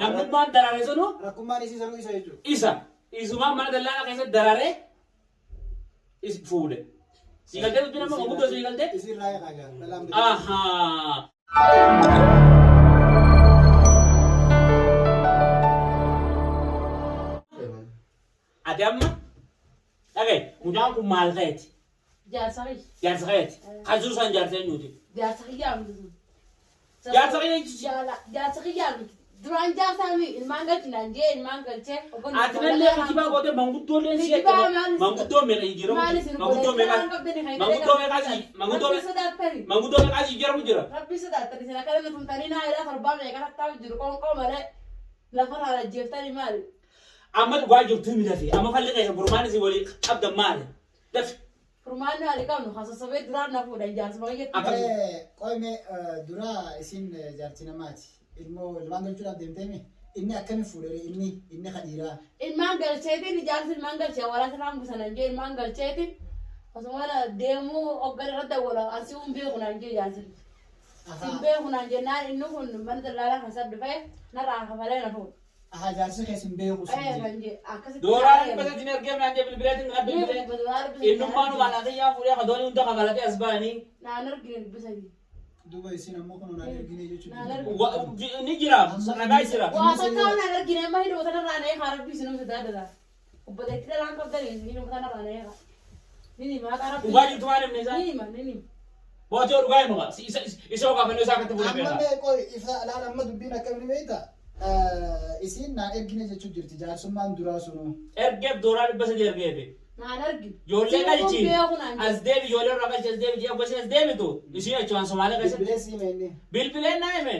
Namnummaan daraare sunu Rakkummaan isii sanuu isa jechuudha. isa. Isumaan mana dallaalaa keessatti daraaree is fuudhe. Sii galtee dubbiin amma manguddoo sii galtee? Isiin raayyaa kaagaa. Dhalaan biraa. Ahaa. Ati amma dhaga'i mucaan kun maal ta'eeti? Jaarsa kiyya. Jaarsa keeti. Kan sun san jaarsa eenyuuti? Jaarsa kiyyaa miti sun. Jaarsa kiyya jechuun Jaarsa kiyyaa miti. Duraan jaarsaa mi ilmaan galchi naan jee ilmaan galchee. Ati nallee kijibaa goote manguddoolleen si Kijibaa jechuudha. maal isin- Manguddoo meeqa jijjiiramu? Maal isin Manguddoo meeqa? Manguddoo meeqa? Manguddoo Rabbi sodaattani. manguddoo meeqa jijjiiramu jira? Rabbi sodaattani. Isin akkana na tumtanii naa hidhaa torbaa meeqa tattaa'u jiru qoonqoo malee lafarraa ajjeeftani maali? Amma dhugaa jirtu himi dafi. Amma falli keessa furmaan isin walii qabdan maali? Dafi. Furmaanni ani qabnu hasasabee duraan na fuudhan jaarsuma kiyyatti. Akka- Qoyme dura isin jaartii namaati. Ilmoo ilmaan galchuudhaaf deemteemi. Inni akkami fuudhe inni ka dhiiraa. Ilmaan galcheetiin ijaarsi ilmaan galchee walaa sirraan busanan jee ilmaan galcheetiin osuma deemuu hoggan irra dawwala asii hin beeku naan jee ijaarsi. Hin beeku naan jennaan inni kun mana dallaalaa keessa dhufee narraa kafalee na fuudhe. Aha jaarsi keessa hin beeku Ee sun jee. kan jee akkasitti. Dooraan dhibba sadii ergeef naan jee bilbileetiin kan bilbilee. Innummaan waan kiyyaa fuudhee kadoonii hunda kafalatee as ba'anii. Naan argine dhibba sadii. Duuba isin ammoo kun naan ergine jechuudha. Naan argine. Ni jira ragaa jira. Waa takkaa naan argine amma hidhuma tanarraa na eegaa rabbii isinuu sodaadha. Obboleettii dhalaan qabdan hidhuma tanarraa na eegaa. Ni hima haqa rabbii. Dhugaa jirtu maal himne isaan? Ni hima ni hima. Bootee dhugaa himu kaa. Isa ogaafannoo isaa akkatti fuudhee Amma beekaa. mee qoy ifa laal amma dubbiin akkamni beekta? Isiin naan ergine jechuu jirti jaarsummaan duraa sunuu. Ergeef dooraa 300 ergeefi. Naan argine. Ijoollee Siin kun galchi. beeku naan As jedhe. deebi ijoollee irraa galchi as deebi jee abbasiin as deebitu. Isiin achumaan Somaalee keessatti. Bilbilee sii hime inni. Bilbileen naa hime.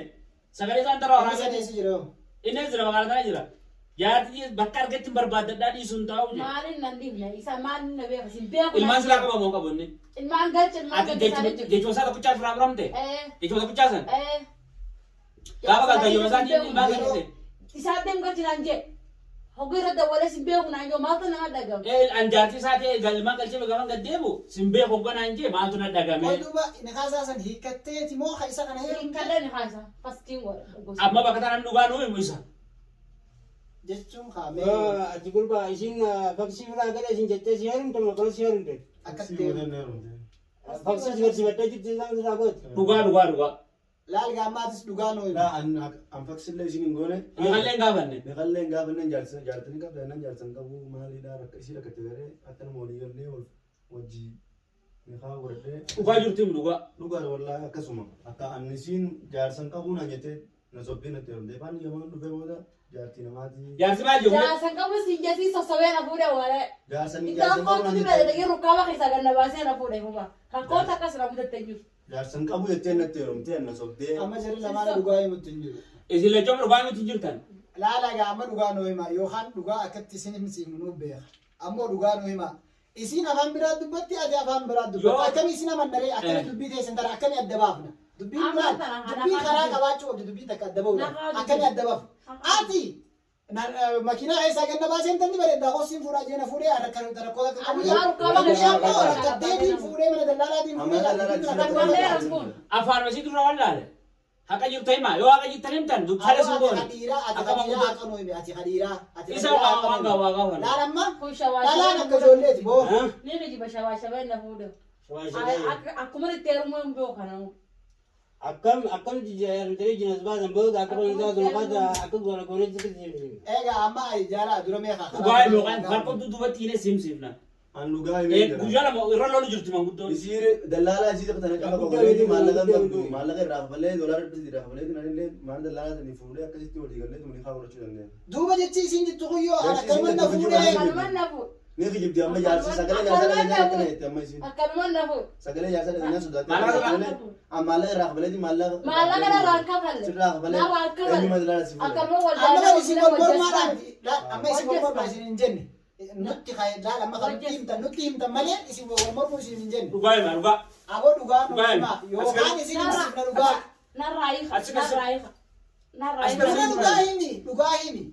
Sagalee isaan tarraa Inni waraabee. sadeessi jira hoo? Inni as jira magaalaa tana jira. Jaartii bakka argatti hin barbaaddadhaa dhiisuun taa'u jee. Maaliin nan dhibne isa maaliin na beeka sin beeku. Ilmaan silaa qaba moo qabu inni? Ilmaan galche ilmaan Ati galche isaanii jiru. jechuma isaa tokkichaa firaa muramte? Ee Jechuma tokkichaa san? ee. Gaafa galgayyoo isaatiin ilmaan galchite. Isaan deem galchi naan jee. Hogii irra dawwalee sin beeku naan jee maaltu nama dhagama. Ee an jaartii isaa ta'e ilmaan galchee gaafa gad deebu sin beeku hogganaan jee maaltu na dhagame. Qoy duuba nikaasaa san hiikkatteeti moo ka isa kana heerumte? Hiikkadhee ni kaasa. Fastiin godha. Amma bakka tana namni dhugaa nuu himu isa. Jechuun kaa mee Ati gurbaa isin faksii biraa gala isin jettee si heerumte moo akkana si heerumte? akkas Sii deemu. godhan heerumte. Faksii si barsiifattee jirti isaan irraa goote. Dhugaa dhugaa dhugaa. Laal gaammaatis dhugaa nuu hima. Laa an an faksillee isin hin goone. Niqallee hin gaafanne. Niqallee hin gaafanne jaarsa jaartini qabda jennaan jaarsa hin qabu maalidha rakka isii rakkatte garee akka nama walii gallee wal wajji niqaa godhadhee. Dhugaa jirtu himu dhugaa. Dhugaadha wallaahi akkasuma akka an isiin jaarsa hin qabuu naan jettee na sobdee natti heerumte. Ifaan yaman dhufee booda jaartii namaatii. Jaarsi maal jedhu? Jaarsan qabu sin jesii sossobee na fuudhe walee. Jaarsa Intaan jaarsa hin qabu kootu naan ni jettee. beekte rukkaama keessaa gad na baasee na fuudhe fufa. Rakkoon takkas na mudatte hin jiru. Jaarsa hin qabu jettee natti heerumtee na sobdee. Amma jarri lamaan dhugaa himutti hin jiru. Isin lachuu amma dhugaa himutti hin jirtan. Laala egaa amma dhugaa nuu hima yookaan dhugaa akkatti isin himsiifnu nuu beeka. Ammoo dhugaa nuu hima. Isiin afaan biraa dubbatti ati afaan biraa dubbatti. Yoo- Akkamii isin amannaree akkamii dubbii teessan tana akkamii adda baafna? Dubbiin Amma maal? tana haadha Dubbii karaa afaan qabaachuu qabdi dubbii takka adda bahuudhaaf. Nafaa dubbii. Akkamii adda baafna? Ati makiinaa keessaa ganna baaseen tanni bareeddaa kossiin fuudhaa jeena fuudhee rakkoo akka qabu. Ani yaa rukkaama Inni keessaa ammoo gad na rakkatteetiin fuudhee mana dallaalaatiin Amma fuudhee dallaalaatiin dubbii tana fuudhee. akka Wallee adda baafna. rakkoon. Afaan isii dura wallaale. Haqa jirtu himaa yoo haqa jirtan himtan dukkana sun Ati goone. kadhiiraa ati Akka kadhiiraa manguddoo. haqa nuu himi ati kadhiiraa ati Isa kadhiiraa waa haqa waan nuu gaa himi. waa gaafanne. Laal amma Kun dhalaan shawaashabee akka ijoolleeti boo. Ha? Ni kijiba shawaashabee na fuudhe. Shawaashabee. Akkuma itti heerumuu hin beeku kana. Akkam akkam heerumtanii jinas baasan booda akka isaa sun kaasa akka goona goonee jirti. Egaa amma ayi jaalaa dura meeqa Dhugaa himu yookaan farqotu duubatti hin simsiifna. An dhugaa himee jira. Guyyaa lama irra lolu jirti manguddoon. Isii dallaalaa isii tana caba qabalee maallaqa hin qabdu maallaqa irraa kafalee doolaara 300 irraa kafalee anillee mana dallaalaa sanii fuudhee akkasitti walii gallee tumni kaa godhachuu dandeenya. Duuba jechi isiin jettu kun yoo an Jechi akkanuman isiin na jettu fuudhee Akkanuman na fuudhe. Ni kijibdi amma jaarsi sagalee jaarsaa dhageenyaan akkana jette amma isiin. Akkanuman na fuudhe. Sagalee jaarsaa dhageenyaan sodaattee Maallaqa malee maallaqa irraa kafalee maallaqa. Maallaqa narraan kafalle. Sirraa kafalee Narraan kafalle. eenyuma dallaalaa si fuudhe. Akkanuma wal amma jaalala isin wal mormaadhaan amma isin wal mormaa isin hin jenne nutti laal amma kan nutti himtan nutti himtan malee isin wal mormuu isin hin jenne. Dhugaa hima dhugaa. Aboo dhugaa nu Dhugaa hima hima. yookaan isin himsiifna dhugaa. Narraa hiika. Achi keessa- Narraa hiika. Narraa Achi hiika. Dura dhugaa himi dhugaa himi.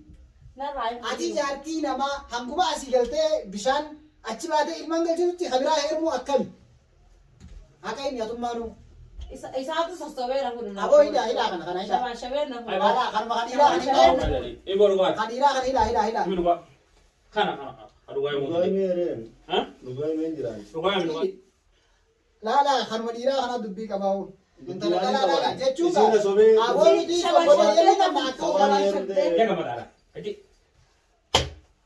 Narraa hiika. Ati jaartii namaa hanguma asii galtee bishaan achi baatee ilmaan galchitutti kabiraa heerumuu akkami? Haqa himi atummaanuu. Isaatu sossobee na fuudhe. Aboo hidhaa hidhaa kana kana hidhaa. Shabaan shabee na fuudhe. Alaa kanuma kan dhiiraa kan hidhaa. Iboo dhugaa. Kan dhiiraa kan hidhaa hidhaa hidhaa. Himi dhugaa. Kana kana. Dhugaa himuu. Dhugaa himee reen. Ha? Dhugaa himee jiraan. Dhugaa himi dhugaa. Laalaa kanuma dhiiraa kana dubbii qabaa oolu. Intala dhalaa dhalaa jechuun Isiin na sobee. aboo nuti obboleeyyan qabna akka Sobaan obboleeyyan. heerumtee. Yaa gamadaadha. Aji.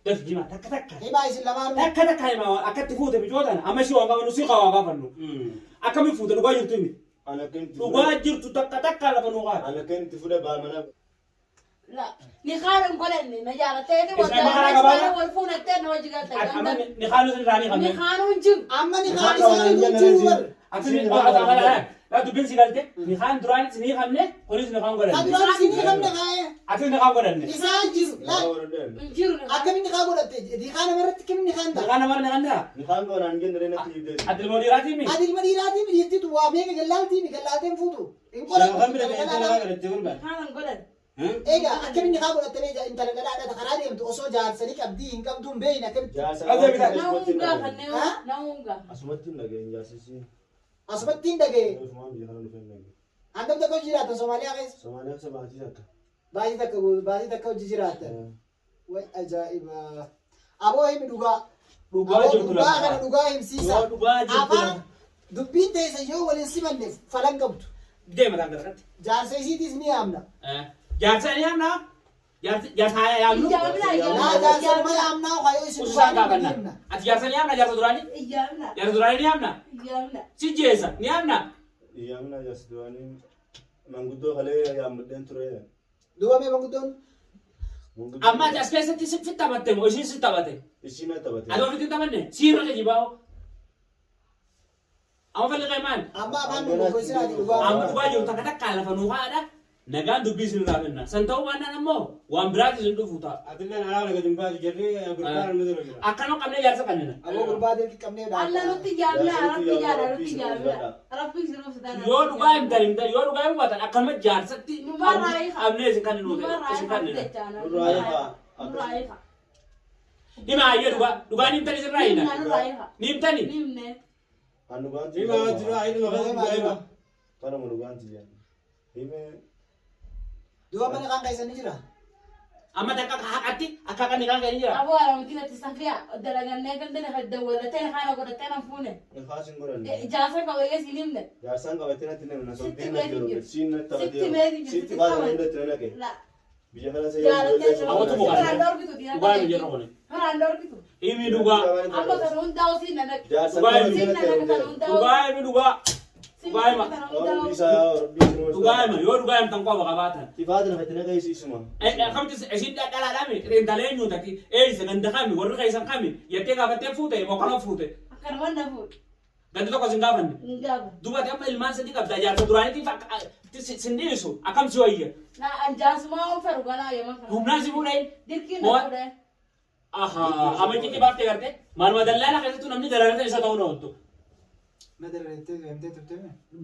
Daf jimaa takka takka. Himaa isin lamaanuu. Takka takka himaa akkatti fuute bicootaan amma ishii waan gaafannu si qawaa gaafannu. Akkamiin fuute dhugaa jirtu himi. Ana akkamitti Dhugaa jirtu takka takka lafa nuu qaata. Ana akkamitti fuudhe baa mana. Ni haala hin godhanne na jaalatteeti Isaan maqaa qabaadha? wal fuunattee na wajji galte. Amma ni haaluu sin irraa ni Ni qabne. haaluu hin jiru. Amma ni kaan isaanii jiru bar. Akkamiin dubbiin si galte ni kaan duraanis ni qabne kunis ni kaan Kan godhanne. duraan isin ni qabne kaa'ee. Atis ni kaan godhanne. Isaan jiru. Laal Hin jiru ni haala. akkamiin ni kaan godhatte? Ni kaan namarratti kamiin ni kaan Ni ta'a? kaan namarra ni kaan ta'a. Ni kaan goonaan jenne reen akka jibdee. Ati ilmoo dhiiraatii mi? Ati ilma dhiiraatii dhiirtitu waa meeqa gallaaltii mi gallaalteen fuutu. Hin Kan bira godhattu. kan intala godhatte gurbaan. Haala hin godhanne. Egaa akkamiin ni kaan godhatte mee intala dhalaadha karaa deemtu osoo jaarsanii qabdii hin qabdu hin beekne akkamitti. Jaarsa. Na hungaa kanneen na hungaa. Asumatti hin dhageenye jaarsisi. Asumatti hin dhagee. Ofumaan biyya kana dhufee hin dhageenye. Hangam takka hojii jiraatan Somaaliyaa keessa? Somaaliyaa keessa baatii takka. Baasii takka baasii takka hojii jiraatan. Way ajaa'iba. Aboo himi dhugaa. Dhugaa Aboo jirtu dhugaa lafa. kana dhugaa himsiisa. Dhugaa jirtu Afaan lafa. dubbiin teessa yoo waliin simanne falan qabdu. Deema taan gara Jaarsa isiitiis ni yaamna. Jaarsa ni yaamna. Jaarsa haa yaamnu. Iyyaamna Laa iyyaamna jaarsa numa iyyaamna yaamnaa hoyoo isin Ususaan dhugaa ni gaafanna. himna. Ati jaarsa ni yaamna jaarsa duraanii? iyyaamna Jaarsa duraanii ni yaamna. iyyaamna. Si jeessa ni yaamna. Iyyaamna jaarsa duraanii manguddoo kalee yaammadheen ture. Duuba mee manguddoon Amma ati as keessatti si taphatte moo isiin si taphate? Isiin na taphate. Ati ofitti hin taphanne siirra geejjibaa'oo. Amma falli qeemaan. amma afaan dhugaa ati dhugaa. Amma dhugaa jiru takka takkaan lafa nuu haadha. Nagaan dubbii isin irraa finna. San ta'uu baannaan ammoo waan biraati isin dhufu ta'a. Atilleen alaabaa gadi hin baasu jarri gurbaan nama dura jira. Akkanuma qabnee jaarsa kannina. Aboo gurbaa dirqi qabnee Alla nutti iyyaamna rabbi jaala nutti iyyaamna rabbi isin obsitan. Yoo dhugaa himtan himtan yoo dhugaa hin baatan akkanuma jaarsatti Numarraa hiika. qabnee isin kan nuute Numarraa isin hiika kannina. jechaana. Nurraa hiika. Nurraa hiika. Hima hayyee dhugaa dhugaan himtan isin irraa Nimna hina. nurraa hiika. Ni himtani. Nimne. An dhugaan Hima jira ilma kan hima. Kanuma dhugaan tiyya. Himee. Duuba mana kaan keessa ni jira. Amma takka haqatti akka kan kan kan jira. Aboo aramtiin ati safiya dalagannee gandane dawwalatee haala godhatee na fuune. Ni hin godhanne. Jaarsa qabayyee siin himne. Jaarsaan qabatee natti namni na Sitti sobdee natti meetiin yeroo jiru. siin natti taphatee Sitti meetiin jiru. sitti Sitti baasa qabate. hunda itti naqe. La. Biyya kana Jaalattee Awwatu buqaa. Firaan dhorkitu dhiira Dhugaa akka hin jedhu ta'eeti. kuni. Firaan dhorkitu. Himi dhugaa. Amma kan hundaa'u siin na dhaqe. Jaarsaan Dhugaa qabatee Siin na natti dhaqe yeroo kan hundaa'u. Dhugaa himi dhugaa. Siin Dhugaa na hima. dhaqe kan Rabbi hundaa'u. isaa rabbi isuma. Dhugaa hima yoo dhugaa himtan qofa qabaatan. Ifaati lafa itti naqe isuma. Akkamitti isin dhadhaadhaami intala eenyuun takki eeyisa ganda kami warri keessan kami jettee gaafattee fuute moo kana fuute Akkanuma na fuudhe. gandi tokko sin gaafanne. Hin gaafa. Duuba ati amma ilmaan sadii qabda jaarsa duraaniitiif sin dhiisu akkam si wayya. Na anjaasumaa on feru ganaa yooma kana. Humnaan si fuudhee. Dirqiin na fuudhe. Ahaa amma icciitii baaftee garte maaluma dallaala keessattuu namni dararata isa ta'uu na ooltu. Na darareettee deemtee turte.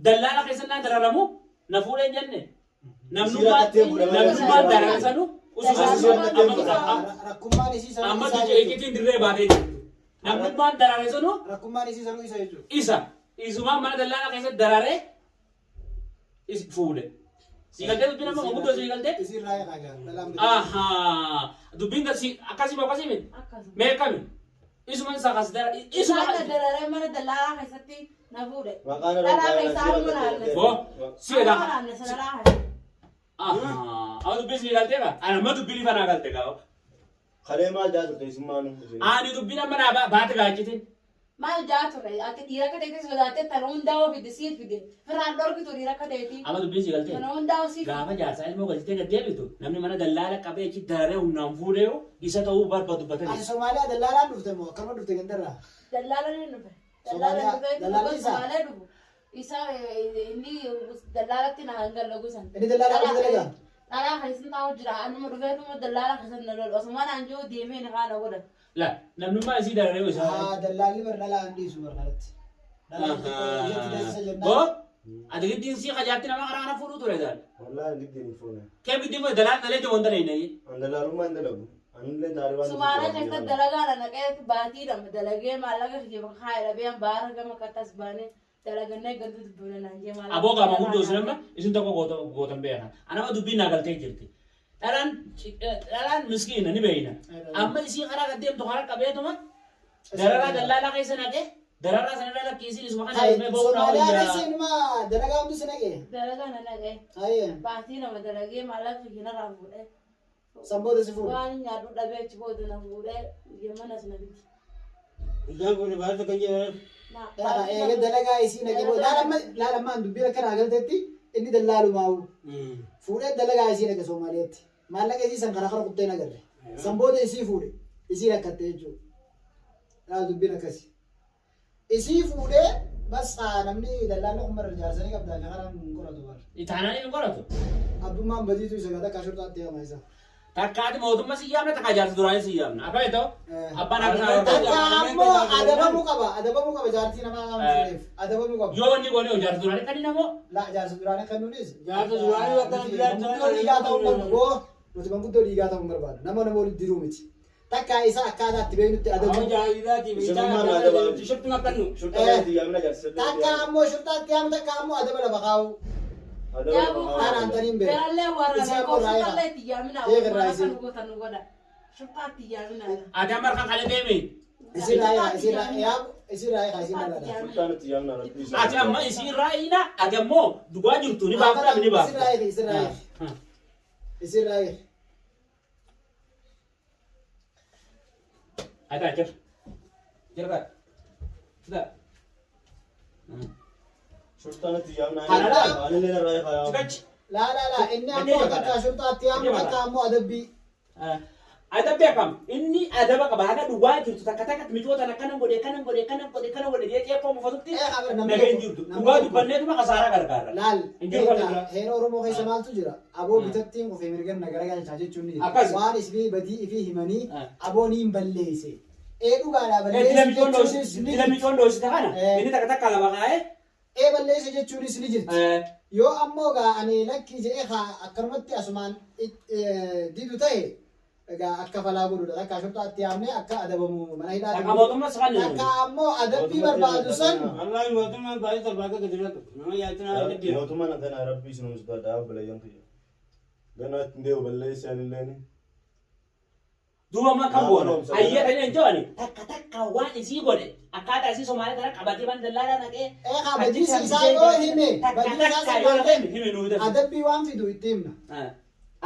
Dallaala keessatti naan dararamu na fuudhee hin jenne. Namnummaan Isiin rakkattee fuudhama. namnummaan dararasanu Rakkummaan isii sanuu amma isaa jechuudha. icciitiin dirree baatee jirtu. Namnummaan dararasanu Rakkummaan isii sanuu isa jechuudha. isa isumaan mana dallaala keessatti dararee fuudhe. Si galtee dubbiin amma guddoo si galtee? Isiin raayyaa kaagaa. Dhalaan biraa. Ahaa dubbiin akkasii moo akkasii miti? Akkasuma. Mee kami? Isuma isa kas dara isuma Isaan na dararee mana dallaalaa keessatti na fuudhe. Maqaan Dhalaa keessaa amma naanne. Boo si Amma edha. naanne sana dhalaa. Ahaa amma dubbiin si galtee kaa? Ani amma dubbiin ifa naa galte kaa. Kalee maal jaa turte isummaan. Ani dubbiin amma naa baate gaachitiin. Maal jaa ture ati dhiira akka ta'etti sodaattee tana hundaa'uu fide siif fide firaan dhorkitu dhiira akka ta'etti Amma dubbiin si galtee? tana hundaa'uu siif Gaafa jaarsaa ilmoo galchitee gad deebitu namni mana dallaala qabee achi dararee humnaan fuudhee isa ta'uu barbaadu dubbatanii. Ati Somaaliyaa dallaalaan dhufte moo akkanuma dhufte gandarraa? Dallaala ni dhufe. Dallaala Somaaliyaa- dhufe dallaalli isaa? Somaaliyaa dhufu. Isa inni dallaalatti na hangalla gosan. Inni dallaalaa hojii dalagaa? Dhalaa keessan taa'u jira anuma dhufee dhuma dallaala keessan na lolu osuma naan jiru deemee ni haala godhan. La namnummaa isii dararee isa. Haa dallaalli bar dhalaa hin dhiisu bar kanatti. Dhalaa ijatti deessisa Boo jennaan. ati giddiin sii qajaatti nama karaa kana fuudhuu ture daal. Wallaahi giddiin hin fuune. Kee giddiin fuudhe dalaan dalee jiru wanta dhayina. An dalaalummaa hin dalagu. Anillee taaribaan. Sumaalee keessatti dalagaa na naqee baatii dhama dalagee maallaqa kiyya bakka haadha dhabee baara gama kattas baanee Dalagannee galtuu dubbifna naan jee maal. Aboo qaama guddoo isin amma isin tokko gootan beekan. Anama dubbiin naa galtee jirti. Dhalaan dhalaan miskiina ni beeyna. Amma isii karaa kan deemtu karaa qabeetuma dararaa dallaalaa keessa naqee dararaa sanarra lakkiisiin isuma kana Hai, deemee ba'uu naa Somaaliyaa keessa wayyaa. inuma dalagaa hundi si naqee. Dalagaa na naqee. Haye, Baatii nama dalagee maallaqa kiyya fuudhee. San booda si fuudhe. Waan nyaadhu dhabee achi booda na fuudhee yemanas na fidi. Isaan fuudhe baay'ee kan jedhan. Eega dalagaa isii naqee booda laal ammaan dubbii akkana galteetti inni dallaalumaa'u. Fuudhee dalagaa isii naqe Somaaliyaatti. Maallaqa isii san karaa kara kuttee nagarre. San booda isii fuudhe. Isii rakkatte jechuudha. Laal dubbiin akkasi. Isii fuudhee bas namni dallaalli kun bara jaarsanii qabdaa fi karaan hin qoratu bara. Itaanaan hin qoratu. Abbummaan badiitu isa gata akka shurxaatti yaama isa. Takkaati mootummaa si yaamna takkaa jaarsa duraanii si yaamna. Akka beektu abbaan akka isaa Takka barbaadu. ammoo adabamuu qaba. Adabamuu qaba jaartii namaa waan fuudheef. Adabamuu qaba. Yoo wanni goone jaarsa duraanii kan inni ammoo La jaarsa duraanii kan nuunis. Jaarsa duraanii bakka Manguddoo dhiigaa ta'uu hin barbaadu. Nuti manguddoo dhiigaa ta'uu hin barbaadu. Nama nama walitti diruu miti. Takka isa akkaataa itti beeknutti Amma adabuu. jaajilaati Isinummaan adaba. shirtuma kannu. Shurxaa itti yaamna jaarsa. Takka ammoo shurxaatti yaamu takka ammoo adaba lafa kaa'u. Taanaan taniin beeku. Garallee warra Isii ammoo raayyaa. shurxallee itti yaamina. Eega irraa isii. Kan gootan nu godha. Shurxaatti yaamina. Ati amma harkaan kalee deemi. Isii raayyaa isii raayyaa isii raayyaa isii raayyaa. Shurxaan itti yaamna rabbi. Ati amma isii raayina ati ammoo dhugaa jirtu ni baafta ni Isii baafta. raayyaa isii raayyaa isii raayyaa. Ati achir. Jirra. Sida. Shurxaan itti yaamna. Kana Anillee irraa haa. Chikachi. Laa laa laa inni ammoo takka shurxaatti yaamu takka ammoo adabbii. Adabbi akkam inni adaba qaba haga dhugaa jirtu takka takkatti micoota akkana godhe akkana godhe akkana godhe akkana godhe jedhee ceephoo buufatutti Eh, habar namni nageen tokko- jirtu namni dhugaa tokko- dubbanneetuma kasaaraa gargaara. Laal Hin jiru kan biraa. heera Oromoo keessa maaltu jira? Aboo bitattiin qofee mirgan nagara galchaa jechuun ni jira. Akkas. Waan isii badii ifii himanii Ah. aboo ni hin balleesse. Ee dhugaadhaa Dila balleesse micoon jechuunis ni dila jirti. micoon dhoosite kana Eh. inni takka takka lama kaa'ee Ee balleesse jechuunis ni jirti. Yoo ammoo gaa ani lakkii jedhee haa akkanumatti asumaan didu ta'e egaa akka falaa godhudha. Takka shurxaatti yaamnee akka adabamu mana hidhaa. Takka mootummaa si kan Takka ammoo adabbii barbaadu san Wallahi mootummaan baay'ee torbaa akka gadi rakku. Nama yaatina adabbii. Mootummaan akkana rabbi isin sodaadha obboleeyyan kiyya. Ganaa ittiin deemu balleessi anilleen. Duuba amma kan Naa goona barumsa. ayyee kan hin jedhani takka takka waan isii godhe akkaataa isii Somaalee kana qabatee mana dallaalaa naqee ee haa badiisa isaa yoo hime takka badiisa isaa takka yoo yoo naqee hime hime nuu dafi. adabbii waan fidu itti himna.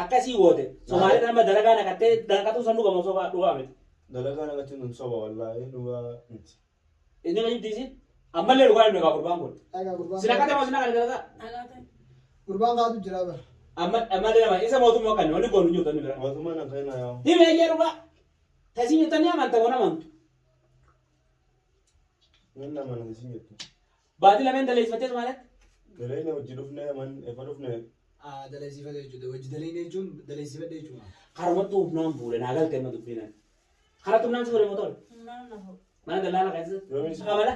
Akkasii goote Somaalee nama dalagaa naqattee dalaqatuu san dhugama osoo dhugaa miti. Dalagaa naqachuun nun soba wallaahi dhugaa miti. Inni kan jibdi isiin ammallee dhugaa hin dhugaa gurbaan kun. Egaa gurbaan Sina akkata moo sina kan dalagaa? gurbaan kaatu jira bara. Amma ammallee nama isa mootummaa kan wanni goonu jiru tanni bira. Mootummaan akkana yaa. Hime ayyee dhugaa. Tasii jettanii amanta moo amantu? Nan nama na isin jettu. Baatii lameen daleessifattee Somaaliyaatti? Dalaina hojii dhufne man efa dhufne Daleessifate jechuudha. Hojii daleenya jechuun daleessifadhe jechuudha. Karumatti humnaan fuudhe naa galtee amma dubbiinan. Karatti humnaan si fuudhe mootoon? Mana dallaala keessatti. Yoomis Qabala.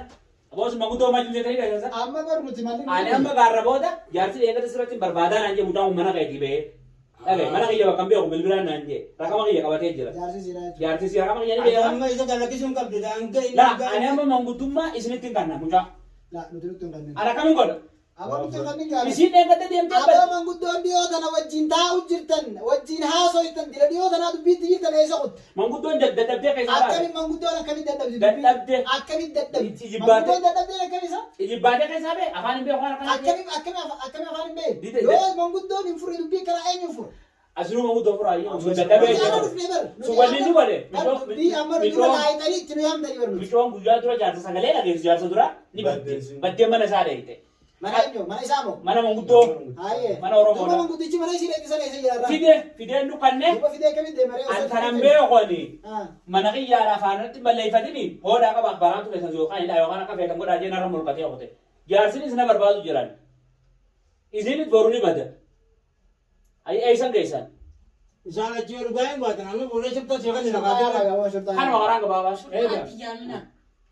Aboos manguddoo maal jettanii keessaa? Amma bar nuti malli Ani amma gaarra booda jaarsi dheengata sirratti barbaadaa naan jee mucaan kun mana keetii bahee. Dhagaye mana kiyya bakka hin beeku bilbilaan naan jee rakama kiyya qabatee jira. Jaarsi siiraa jechuudha. Jaarsi si rakama kiyya ni beeka. Amma isa galakkisuun qabdi. Hanga inni Laa ani amma manguddummaa isinitti hin kanna mucaa. La nuti nutti hin kannin. Ana kamiin godha? Amma nutti hin kannin gaarii. Isiin dheengata deemtee Aboo manguddoon dhiyoo tana wajjin taa'u jirtan wajjin haasoytan dila dhiyoo tanaa dubbiitti jirtan eessa kutte? Manguddoon dadhabdee keessaa baate. Akkamiin manguddoon akkamiin dadhabdi dubbii? Dadhabde. Akkamiin dadhabdi? Itti jibbaate. Manguddoon dadhabdeen akkam isa? Ijibbaatee keessaa bahe afaan hin beeku waan akkana. Akkamiin akkamiin akkamiin afaan hin beekne? Dide- Yoo manguddoon hin furre dubbii kana eenyu fura? Asinuu manguddoo furaa iyyuu sun dadhabee Nuti amma jira. dhufnee bar. Sun wanni inni godhe. Dubbii amma nu dura laayitanii itti nu yaamtanii bar nuti. Micoon guyyaa dura jaarsa sagalee dhageessu jaarsa dura ni badde. Baddeessi. Baddee mana isaa dheeyite. Mana eenyu? Mana isaa moo? Mana manguddoo. Haayee. Mana Oromoodha. Duuba manguddichi mana isii dheechisan eessa jira irraa? Fidee fideen dhukanne Duuba fidee akkamiin deema ree? an tanan beekoni Ah. mana kiyyaadha afaanatti balleeffatini hoodhaa qaba baraantu keessan yookaan hidhaa yookaan akka feetan godhaa jee narra mul'atee okote. Jaarsinis na barbaadu jiran. Isinis boru ni bada. Ayi eessan geessan. Isaan achi yoo dhugaa hin baatan amma fuudhee shirtaa seeqan hin Shurxaa dhaqaatee. yaa shurxaa. Kanuma karaa gabaabaa. Shurxaatti yaamina.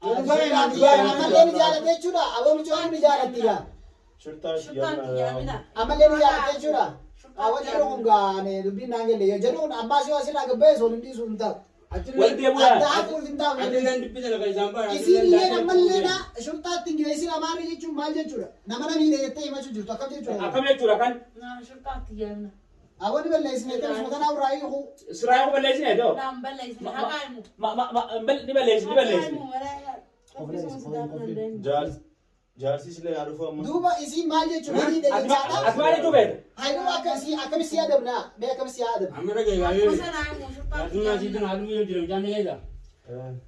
Ammallee ni jaalate jechuudha. Aboo micoon ni jaalatti gaa. Shurxaa itti Shurxaatti yaamna. yaamina. Ammallee ni jaalate jechuudha. Awwa jedhu kun gaa ani dubbiin naan galle. Jedhu kun ammaas yoo asirraa gabbaa'e sool hin dhiisu hin ta'u. Wal deemuu yaala. Adda hafuuf hin taa'u. Adilleen dubbisa lafa isaan ba'a. Isiin illee ammallee na shurxaatti hin geessin amaarri jechuun maal jechuudha? Nama na miidhe jettee himachuu jirtu akkam jechuudha? Akkam jechuudha kan Naan shurxaatti jenna. Awwanni balleessine jettee osuma tanaa irraa hiiku. siraa yoo balleessine ta'u. Naan balleessine haqaa himu. Ni balleessine ni balleessine. Jaarsi sillee haa dhufu amma. Duuba isiin maal jechuudha? Miidhe jechaadha. Ati maal jechuu feete? Hayyuu akka isii akkam si adabna? Mee akkam si adabna? Amma dhagaye baay'ee. Jaarsumaa siitu haaluma yoo jira bishaan keessa.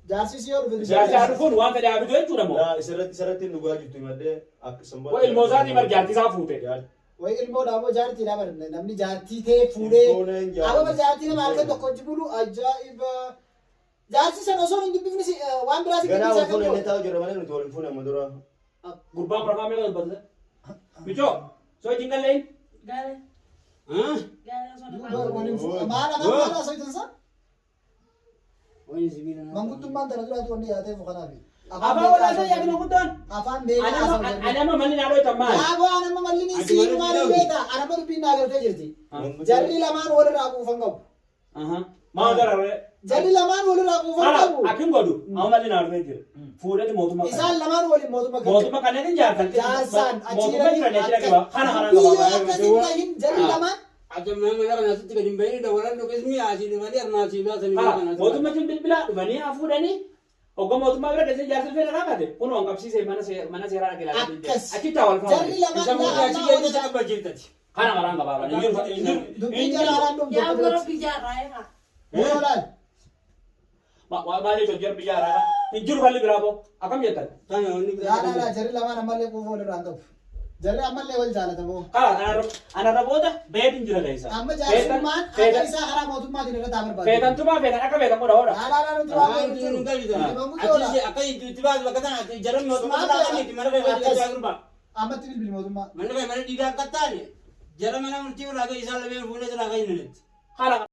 Jaarsi si yoo dhufe. Jaarsi haa dhufuun waan fedhe haa fidu jechuudha moo? Laa isarratti hin dhugaa jirtu malee akka sanbata. Waa ilmoo isaatii bar jaartii isaa fuute. Wayi ilmoo dhaaboo jaartii dha bar namni jaartii ta'e fuudhee. Fuudheen jaartii. Ababa jaartii nama halkan tokko hojii bulu ajaa'iba. Jaarsi sana osoo hin dubbifne waan biraa si Ganaa wal dubbisa fuune kan inni taa'u jira malee nuti wal hin fuune amma dura. Gurbaan kun afaan meeqa dubbata? Michoo soo wajjin galleen? Galee. Galee osoo Duuba waliin fuudha. Maal afaan maal haasoftan isaa? Wayni sibiila. Manguddummaan tana duraatu wanni yaateef kanaafi. Afaan walaasaa yaaduma guddaan. Afaan beekaa haasoftan. Ani amma malli naa dhoytan maali? Yaaboo anamma malli ni siin maal beekta? Anamma dubbiin naa galtee jirti. Jarri lamaan walirraa quufan qabu. Maa dararee? Jarri lamaan walirraa quufan Ala qabu. akkin godhu amma malli naa dhufee jira. Fuudheti mootummaa kana. Isaan lamaan waliin mootummaa qabu. Mootummaa kanneen jaartan. Jaarsaan achi Mootummaa jiran achi dhaqaba. Kana kana Biyya qaba. akkasiin tahin jarri lamaan Ati mana kana asitti gadi hin bahin dawalan dhukkisni asii dhufanii armaa asii baasanii Kana mootummaa cin bilbilaa dhufanii haa fuudhanii hogga mootummaa bira geessee jaarsi dhufee dhagaa kaate kun waan qabsiisee mana seeraa dhaqee ilaalaa Akkas. Achitti haa wal Jarri lamaan Isa booda achi geessee qabbachiiftati. Kana maraan gabaabaa. Hin jiru hin jiru. dubbiin jara haaraan dhumte. Yaa rabbi jaarraa eegaa. Yoo laal. Maal jechuun jarri biyya haaraa hin jiru falli biraa boo akkam jettan. Kana wanni Laa laa laa jarri lamaan ammallee quufa walirraa hin qabu. Jarri ammallee wal jaalata boo. Kana anarra booda beetiin jira keessa. Amma jaarsummaan akka isaa karaa mootummaatiin irratti haa barbaadu. Feetantumaa feetan akka feetan godha hodha. Laa laa laa nuti waan godhu jiru. Achi akka itti baasu bakka tana jarri mootummaa taa'anii mana fayyadamu jiru. Ammatti bilbili mootummaa. Mana mana dhiigaa akka taane jara mana murtii irraa gadi isaan lameen fuulee irraa gadi nuti. Kana